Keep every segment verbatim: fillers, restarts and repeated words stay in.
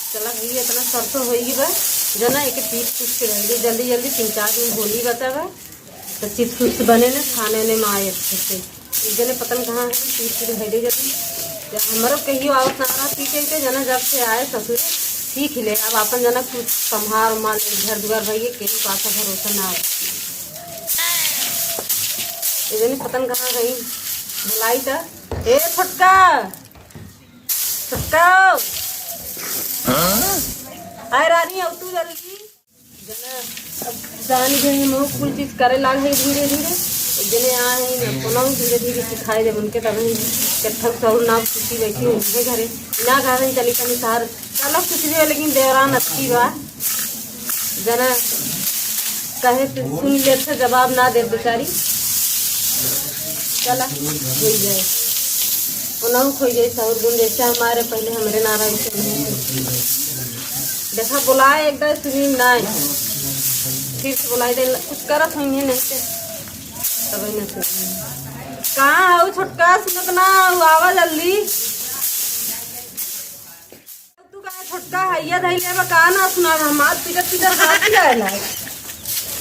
चला भैया, इतना सरसों होई बा, जना एक पीस पीस के रह गई। जल्दी जल्दी, तीन चार दिन होली बचा बा, तो चिप्स उप्स बने ने, खाने ने में आए अच्छे से। एक जने पता न कहाँ है, पीस के रह गई जल्दी। जब हमरो कहियो आवत ना रहा पीटे के, जना जब से आए ससुर सीख ले। अब अपन जना कुछ संभार उम्हार ले, घर दुआर भैया, केहू का आशा भरोसा ना आवे। एक जने पता न कहाँ गई, बुलाई त, ए छोटका, छोटका। आय रानी, अब तू जल्दी। जना, अब जान गए हम, कुल चीज करे लाग है धीरे धीरे। जने आ है, अपना धीरे धीरे सिखाए देब उनके, तब हम कत्थक सहूर ना कुछ बैठी उनके घरे। ना कहा चली तनी सार, चलो कुछ भी हो, लेकिन देवरान अच्छी बा। जना, कहे तो सुन ले, अच्छा जवाब ना दे बेचारी। चला, हो जाए, उनहु खो जाए सहूर गुण, जैसे हमारे पहले हमरे ना रहे, वैसे उनहु खो। देखा, बुलाए एक बार सुनी ना, फिर से बुलाई दे, कुछ करत होइहे नहीं ते, तब ही ना सुनी। कहाँ हो छोटका, सुनत ना, आवा जल्दी। तू का छोटका हैया धइले बा, का ना सुनावे, हमार पीटत पीटत हाथ ही आए लाग।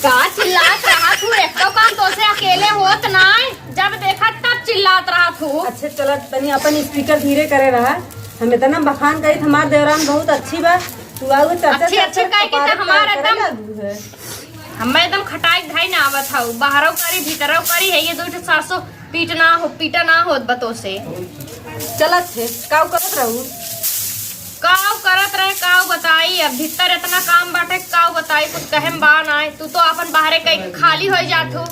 का चिल्लात रहा तू? एको काम तोसे अकेले होत नाय, जब देखा तब चिल्लात रहा तू। अच्छा चला, तनी अपन स्पीकर धीरे करे रहा। हम इतना बखान करी, हमार देवरान बहुत अच्छी बा। तू आउ चर्चा अच्छी, अच्छी चर्चा कह के कपारे तो हमार करे एकदम लागू है। हमें एकदम खटाई धाई ना आवत हऊ, बाहरो करी भीतरो करी है, ये दो ठो सासो पीट ना हो, पीटा ना होत बा तोसे। चलत है, काऊ करत रहू? काऊ करत रहे, काऊ बताई, अब भीतर इतना काम बाटे, काऊ बताई, कुछ कहे में बा नाय। तू तो आपन बाहरे कई खाली होई जात हो।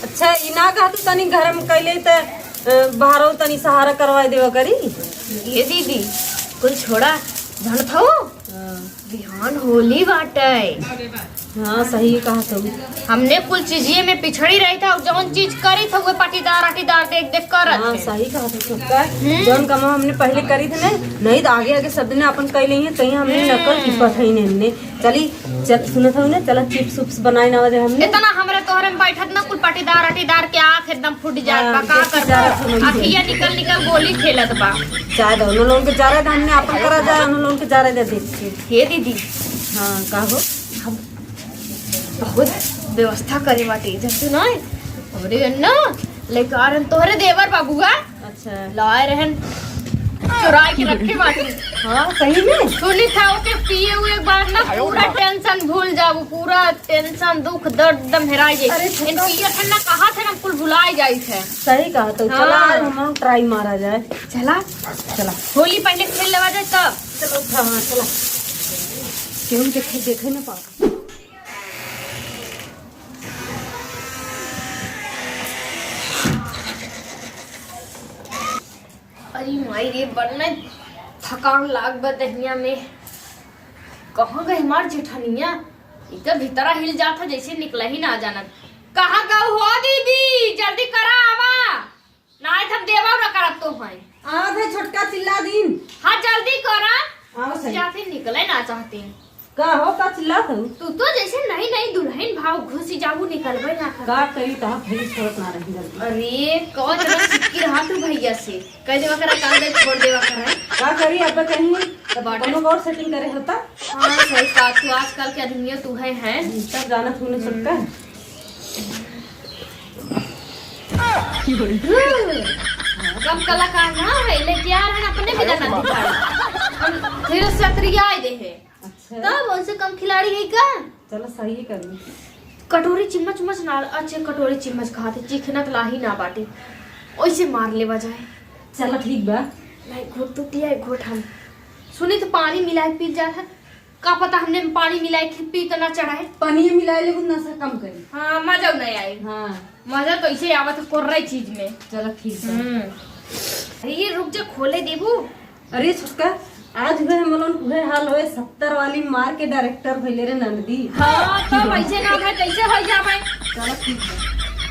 अच्छा, ई ना कहा तू तनी घर में कैले त, अ, बाहरो तनी सहारा करवाई देवा करी। ये दीदी, कुल छोड़ा, जानत हो? हाँ। बिहान होली बाटे। हाँ, सही कहा तू। हमने कुल चीजिए में पिछड़ी रही था, और जौन चीज करी था, वो पटीदार अटीदार देख देख करत हाँ, थे। सही कहा तू, छोटका। हम्म। जौन कमा हमने पहले करी थे ना, नहीं तो आगे आगे सब ने अपन कई लेंगे, तहीं हमने नकल की पठाई ने हमने। चली, चल, सुनत हूँ ना, चला चिप्स उप्स बनाए ना वजह हमने। इतना हमरे तोहरे में बैठत ना, कुल पटीदार अटीदार के आँख एकदम फूट जात हाँ, बा, का देखी करबा? जा रहा सुनत हूँ। अखिया निकल निकल गोली खेलत बा। चाहे दो, उन लोगन के जा रहे थे, हमने अपन करा जाए, उन लोगन के जा रहे थे देख के। हे दीदी। हाँ, का हो? हम बहुत व्यवस्था करे बाटे, जब तू ना, अरे ना, लेके आ रहे तोहरे देवर बाबूआ। अच्छा। लाए रहन, चुराए के रखे बाटे। हाँ, सही में? सुनी था, ओके पिए हुए एक बार ना पूरा टेंशन भूल जाबू, पूरा टेंशन, दुख, दर्द एकदम हेराई जाई। अरे, इन छोटा पिए ठंडा कहा थे ना, कुल भुलाई जाई थे। सही कहा तो, हाँ। चला, आज हम ट्राई मारा जाए। चला। चला। होली पहले खेल लेवा जाए तब। चलो, हाँ, हाँ, चला। केहू देखे, देखे ना पा। अरे माई रे, बड़ न थकान लाग बा देहिया में। कहाँ गई हमार जेठनिया? ई तो भीतरा हिल जात है, जैसे निकला ही ना जानत। कहाँ गऊ हो दीदी? जल्दी करा, आवा। नाय त हम देबो ना करब तो हैं। आवत है छोटका, चिल्ला दीन। हाँ, जल्दी करा। आओ सही। जाते निकले ना चाहते। का हो, का चिल्लात हो? तू तो जैसे नई नई दुल्हन भाव घुसी जाबू, निकलबे ना कर। का करी, तहा भई छोड़त ना रही जल्दी। अरे, कौन जना चिपकी रहा तू भैया से। कह देवा करा, काल दे छोड़ देवा करा। का करी, अब कहीं तब बाटे। कोनो और सेटिंग करे होता। हाँ, सही बात। तू आजकल के आदमी तू है, हैं? तब जानत हूँ ना छोटका। हम्म। कम कलाकार ना है, लेकिन यार हम अपने भी जाना दिखाए। हम फिर सत्रिया आए दे है। अच्छा। तब उनसे कम खिलाड़ी है का? चलो सही कर ली। कटोरी चिम्मच उम्मच ना, अच्छे कटोरी चिम्मच खाते, चिखना त लाही ना बाटे। ओइसे मार लेवा जाए। चलो ठीक बा। नहीं, घोट तू पिया, घोट हम। सुनी तो पानी मिलाए पी जात है। का पता हमने में पानी मिलाए के पी त ना चढ़ाए। पानी मिलाए लेबू नशा कम करी। हाँ, मजा नहीं आई। हाँ। मजा तो इसे आवत है कोर्रा चीज में। चलो ठीक है। हम्म। अरे ये रुक जा, खोले देबू। अरे छोटका, आज हुए हम लोगन उहे हाल होए, सत्तर वाली मार के डायरेक्टर भइले रे ननदी। हाँ, तो वैसे ना भाई, कैसे हो जावे? चलो ठीक है।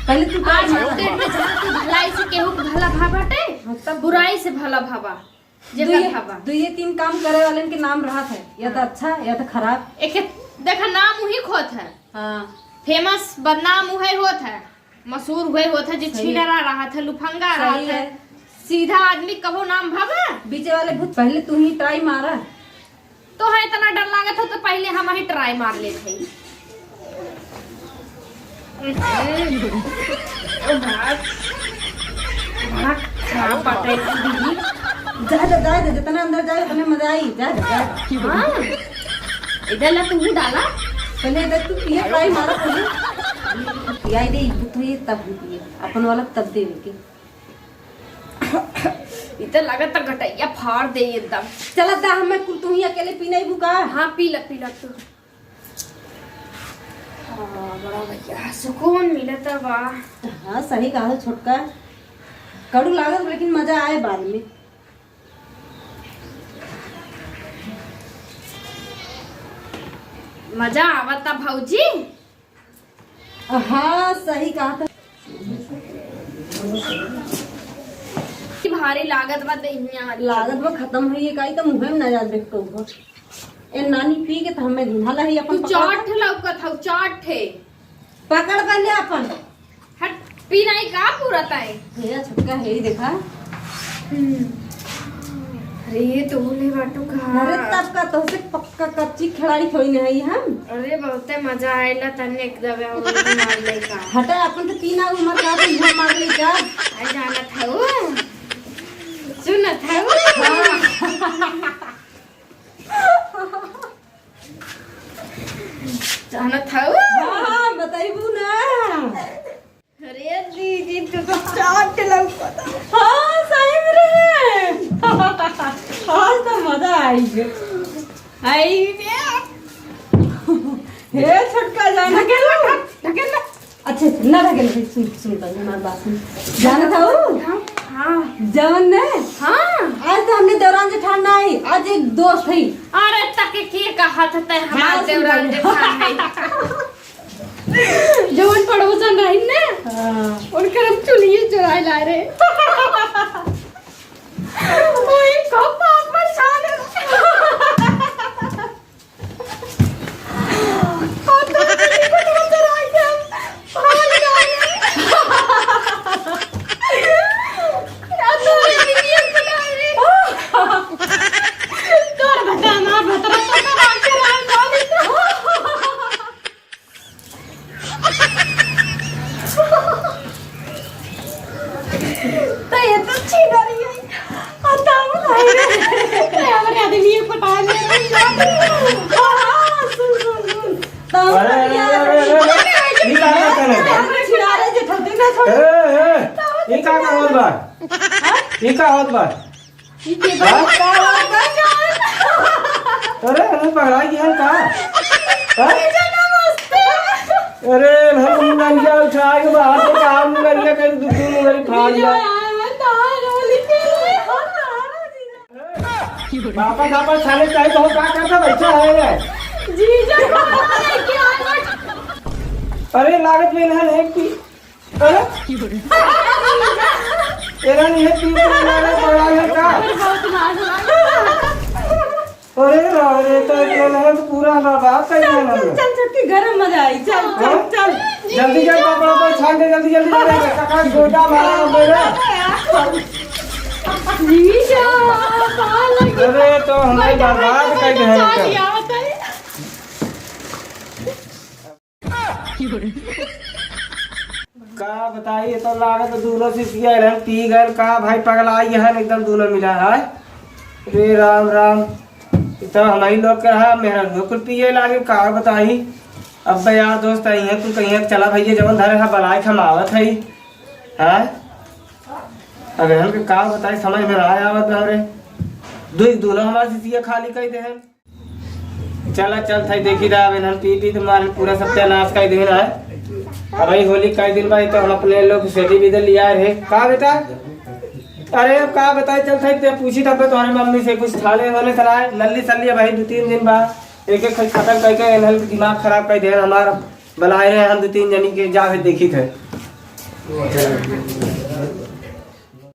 पहले तू आज कर। हम डेट में जहाँ तू भलाई से केहू के भला भावा बाटे, हाँ, तब बुराई से भला भावा। जेकर दुइये, हवा। दुइये तीन काम करे वालन के नाम रहत है, या त हाँ। अच्छा, या त खराब। एक देखा, नाम उही खोत है। हाँ। फेमस बदनाम उहे होत है, मशहूर उहे होत है, जे सही। छीनरा रहत है, लुफंगा सही रहत है। है। सीधा आदमी कबो नाम भावे? बीचे वाले भूत, पहले तू ही ट्राई मारा। तो है इतना डर लागत हो तो पहले हम ही ट्राई मार लेते हैं। बड़ा खराब बात है दीदी। जा, जा, जाए दे, जितना अंदर जाए उतने मजा आई। जा, जा, जा। हाँ, इधर ला तू ही डाला। पहले इधर तू पिए, ट्राई मारा पहले। पियाई दे, बुतुए तब हम पिए। अपन वाला तब देवे के। इधर लगा तो गटैया फाड़ दे एकदम। चला दा, हमें कुल तू ही अकेले पी नहीं बुका। हाँ, पी ला, पी ला तू। हाँ, बड़ा भैया, सुकून मिलत बा। हाँ, सही कहा छोटका। कड़ू लागत, लेकिन मजा आए बाद में। मजा आवता भौजी। हाँ, सही कहा था। भारी लागत बा देहिया। लागत बा खत्म होइए काई तो मुँहे में ना जात देखतो हो। ए नानी पी के तो हमें दिन हाला ही अपन तू पकड़। चार ठे लौकत हौ, चार ठे। पकड़ पहले अपन। हट, पी नहीं का पूरा ताई? भैया छोटका है ही देखा। हम्म। अरे ये तो बोले बाटू का। अरे तब का तो से पक्का कच्ची खिलाड़ी थोड़ी नहीं हम। अरे बहुते मजा आएला तन्ने एक दबे और मार ले का। हटा अपन तो पीना उमर का तो इधर मार ले का। आई जानत हौ। सुनत हौ। हाँ। जानत हौ? हाँ, बताइबू ना। अरे दीदी, तू तो चाट लौकता। हाँ, सही में रे। आज तो मजा आई गे। आई रे। हे छोटका जाना ढकेल ना, ढकेल ना। अच्छा, ना ढकेल, सुन, सुन, पहले हमारी बात सुन। जानत हौ? हाँ, हाँ। जवन ने? हाँ। आज तो हमने दौरान जेठान ना आई, आज एक दोस्त है। अरे, तके के कहत है, हमार हाँ, सुन दौरान पहले। जेठान है। जवन पड़ोसन रही ने, हाँ। उनकर हम चुलिये चुराए लाए रहे। ओए, कब पापड़ छाने। तो ये तो छीना रही है। आ, ताऊ भाई रे। ए, हमरे आदमी ये पटा ले रही है। हाँ, सुन, सुन, सुन। ताऊ अरे, अरे, यार। अरे, अरे, अरे, ई का करत है? हमरे छिनारे जे ठोके ना छोड़। ए, ए, ई का करत बा? हाँ? ई का होत बा? ई के बा? हाँ? का होत बा जान? अरे, अरे, पकड़ाई गया का? हाँ? जीजा नमस्ते। अरे, हम मुंगरिया उठा के बाहर से काम मुंगरिया कर दू, दू मुंगरी फाड़ दिया। जीजा, तार होली के लिए। पापा, पापा, छाने चाहिए तो का करता बैठा है रे? जीजा, पापा लेके आ गए। अरे, लागत में ना है कि अरे? एरा नहीं है, तीन दिन लगा पड़ा है का? बहुत मार लगा। अरे राम रे, तो ये नहीं है, तो पूरा हमारा बाप का ही चल, है ना। चल, चल, चल, के घर में मजा आई। चल, चल, हाँ? चल। जल्दी, जल्दी, पापा, पापा, छान दे, जल्दी, जल्दी, जल्दी, जल्दी, काका, गोटा मारा, मेरा। जीजा, पापा लगे। अरे, तो हमारी बर्बाद कर दे हैं, चल। का बताई, ये तो लागत दूनो सिसिया रहन पी गए का भाई, पगला आई है एकदम दूनो मिला है। रे राम राम, ये तो हमारी लोग के रहा, मेरा लोग कुल पिए लागे, का बताई। अब यार दोस्त आई है, तू कहीं चला भैया, जवन धरे है बलाय खमावत है। हाँ, अब हम के का बताई, समझ में ना आवत ना रे। दू दूनो हमारे सिसिया खाली कर दे हैं। चला, चल थाई, देखी रहा, अब इन्हन पी पी तो मार पूरा सत्यानाश कर देना है। अब भाई होली का दिन भाई, तो हम अपने लोग सेटी भी दे लिया है। का बेटा? अरे अब का बताए, चल थाई, ते पूछी तब तो तुम्हारे मम्मी से कुछ थाले वाले चलाए, लल्ली सल्ली भाई दो तीन दिन बाद एक एक खत्म करके इन्हन दिमाग खराब कर दे हमारा। बुलाए रहे हम दो तीन जनी के, जा फिर देखी थे।